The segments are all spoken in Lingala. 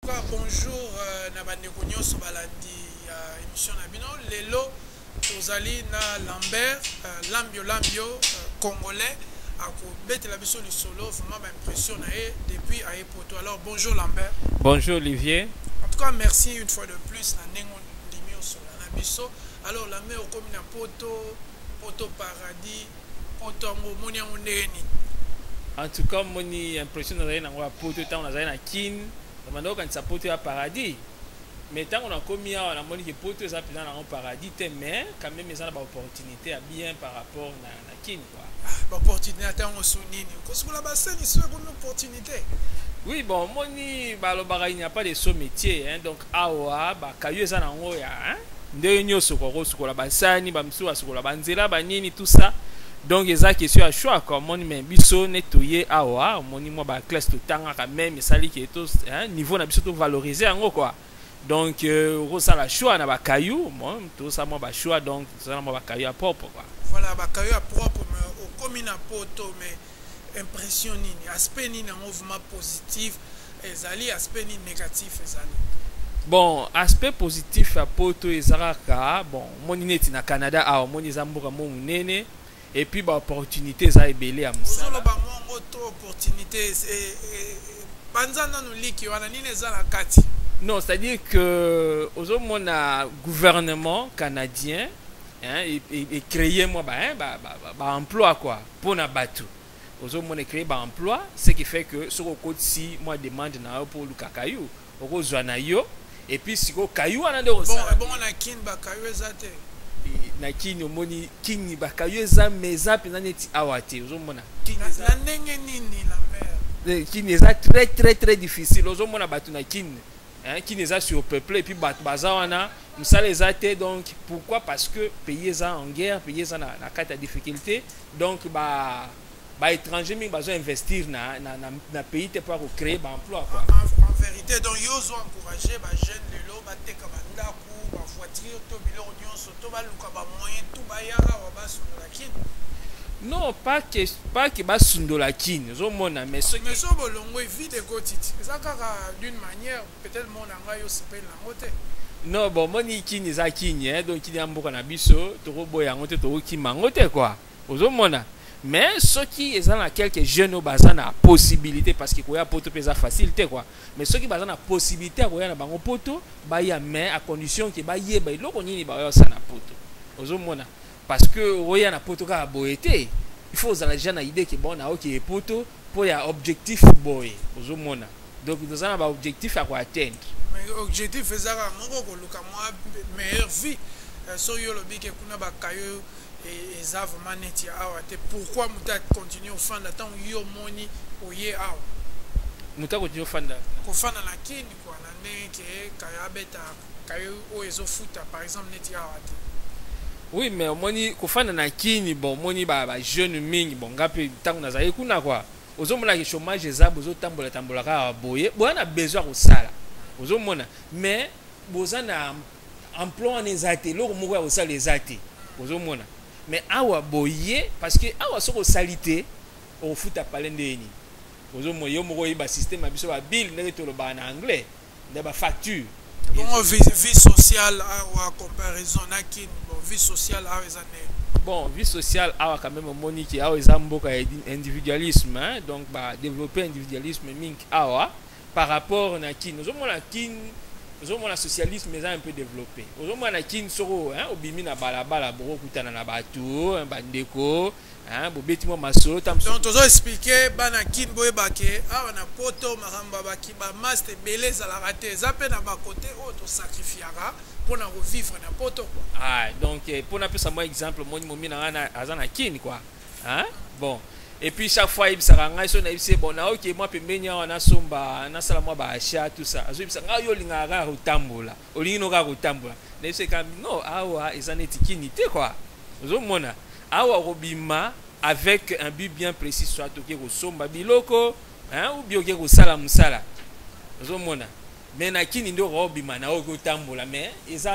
Cas bonjour na bandeko nyonso balandi ya émission na bino. Lelo tozali na Lambert Lambio Lambio, congolais, akobetela biso lisolo, vraiment ba impression na ye depuis aye poto. Alors bonjour Lambert. Bonjour Olivier. En tout cas, merci une fois de plus na ndenge ondimi osola na biso. Alors Lambert, okomi na poto, poto paradis, poto yango omoni yango ndenge nini? En tout cas, moni impression nazali nango ya poto, ntango nazali na Kine, nabanda kokanisa poto ya paradis, mais ntango nakomi awa, namoni ke poto eza mpenza nango paradis te, mais quand même eza na baopportunité ya bien par rapport na Kine quoi. Baopportunité ata yango so nini? Kosukola baseni so ekomi opportunité? Oui, bon, omoni, balobaka il n'y a pas de sot métier, hein. Donc awa bakayu eza nango ya, hein? Ndenge nyonso kwa kosukola basani, bamisusu basukola banzela, banini, tout ça. Donc eza question ya choix quoi, omoni. Mais biso ne toye awa, omoni, mwa baclasse totangaka même esali ke to, hein, niveau na biso tovaloriser yango quoi. Donc okosala choix na bakayu, bon, tosala mwa bachoix, donc tosala mwa bakayu ya propre quoi. Voilà, bakayu ya propre. Mais okomi na poto, mais impression nini, aspect nini yango vraiment positif ezali, aspect nini négatif ezali? Bon, aspect positif ya poto eza kaka, bon, omoni neti na Canada awa, omoni eza mboka mo monene et puis baopportunité eza ebele ya mosala. Ozoloba mongo to opportunité, banza nanu liki wana, nini eza na kati? Non, c'est à dire que ozomona gouvernement canadien, hein, ecréer mwa ba, hein, ba emploi quoi mpona bato. Ozomona ecréer baemploi, ce qui fait que soki okotisi mwa demande na yo mpo oluka kayu, okozwa na yo. Et puis sikoyo kayu wana nde Bon, bongo na Kine bakayu eza te? Na Kini, omoni, Kini bakayu eza, mais eza mpenza neti awa te. Ozomona Kini Na ndenge nini, Lambert? Kini eza très très très difficile. Ozomona bato na Kini, hein, Kini eza surpeuplé et puis bato baza wana, mosala eza te. Donc pourquoi? Parce que pays eza en guerre, pays eza na kati ya difficulté. Donc ba baétranger mingi bazo investir na pays te mpo kocréer baemploi quoi. En vérité, donc yo ozo encourager bajeune lelo bateka bandako, bavoiture to biloko nyonso to baluka bamoyen tu baya awa basundola Kini? Non, pas que basundola Kini, ozomona, mais soki Mais so bolongo evide ekoti ti eza kaka d'une manière peut-être mona ngai osepeli nango te. Non, bon, moni Kini eza Kini, hein, donc Kini ya mboka na biso, tokoboya yango te, tokokima yango te quoi, ozomona. Mais soki eza na quelques jeunes oyo baza na possibilité, parce que koya poto mpe eza facile te quoi, mais soki baza na possibilité ya koya na bango poto, baya, mais à condition ke bayeba eloko nini baoya osala na poto, ozomona. Parce que oya na poto kaka boye te, il faut ozala déjà na idée ke bon, naokeye poto mpo ya objectif boye, ozomona. Donc toza na baobjectif ya koatteindre. Mais objectif eza kaka moko, koluka mwa meilleure vie. Soki yo olobi ke kuna bakayo eza vraiment neti awa te, pourquoi moto acontinue ofanda ntango yo omoni oye awa? Moto akontinue ofanda? Kofanda na Kini kua, na ndenge ke kayo abeta kayo oyo ezofuta par exemple neti awa te. Oui, mais omoni, kofanda na Kini, bon, omoni bajeune mingi, bon, nga mpe ntango nazali kuna kua, ozomona ke chômage eza, bozotambola tambola kaka boye, boya na besoin ya kosala, ozomona, mais boza na emploi wana eza te, eloko moko ya kosala eza te, ozomona. Mais awa boye, parce que awa soki osali te, okofuta pale ndenge nini? Ozomona, yo moko oyeba système ya biso, babills, ndenge tolobaka na anglais, nde bafacture. Bongo vie sociale awa, comparaison na Kini, bon, vie sociale awa eza ndenge? Bon, vie sociale awa quand même, omoni ke awa eza mboka ya individualisme, hein? Donc badévelopper individualisme mingi awa par rapport na Kini. Ozomona Kini, ozomona socialisme eza un peu développé. Ozomona na Kini, soko, hein, obimi na balabala, bokokutana na bato, hein, bandeko, hein, bobeti mwa masolo. Donc tozo expliquer bana Kini, boyeba ke awa na poto makambo ya baki bamaste ebele ezalaka te, eza mpe na bakote oyo tosacrifiaka mpona kovivre na poto quoi. Ah, donc mpona apesa mwa exemple, omoni momi na ngai aza na Kini quoi, hein? Bon, et puis chaque fois ayebisaka ngai, so nayebisi ye, bon, naoke mwa pembeni awa, nasomba, nasala mwa baachat, tout ça, azoyebisa ngai: yo olingaka kaka kotambola, olingi no kaka kotambola. Nayebisi ye non, awa eza neti Kini te quoi. Ozomona awa kobima avec un but bien précis, soit oke kosomba biloko, hein, ou bien oke kosala mosala, ozomona. Mais na Kini nde okobima na oyo kotambola, mais eza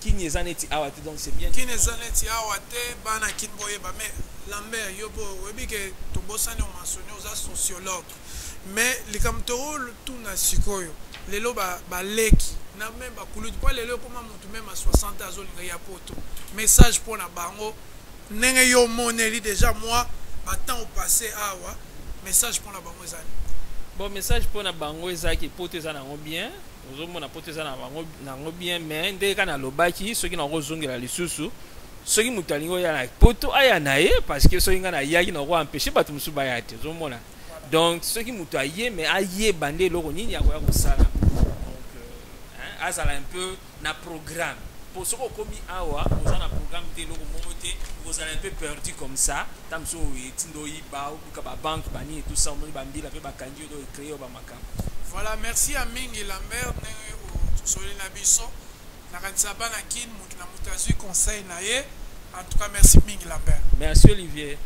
Kini eza neti awa te, donc c'est bien. Kini eza neti awa te, bana Kini boyeba. Mais Lambert, yo bo oyebi ke tobosani omentionner oza sociologue, mais likambo tokotuna sikoyo Lelo baleki na même bakulutu, mpo lelo ekoma motu même a 60 azolinga ya poto. Message mpo na bango, ndenge yo omoneli déjà mwa batemps opasse awa, message mpo na bango ezali? Bon, message mpo na bango ezalaki: poto eza nango bien, ozomona, poto eza na bango nango bien. Mais ndenge kaka nalobaki, soki nakozongela lisusu, soki moto alingi oya na poto, aya na ye, parce que soki ngai nayaki, nako empêche bato mosusu baya te, ozomona. Donc soki moto aye, mais ayeba nde eloko nini akoya kosala. Donc hein, azala un peu na programme, po soki okomi awa, oza na programme te, eloko moko te, okozala un peu perdu comme ça. Ta mosusu etinda oyiba, obuka babanke, banini, tout ça, omoni bambila mpe bakangi yo, ecréer yo bamakambo. Voilà, merci ya mingi Lambert, ndenge osoli na biso. Nakanisa bana Kine, motu na moto azwi conseil na ye. En tout cas, merci mingi Lambert. Merci Olivier.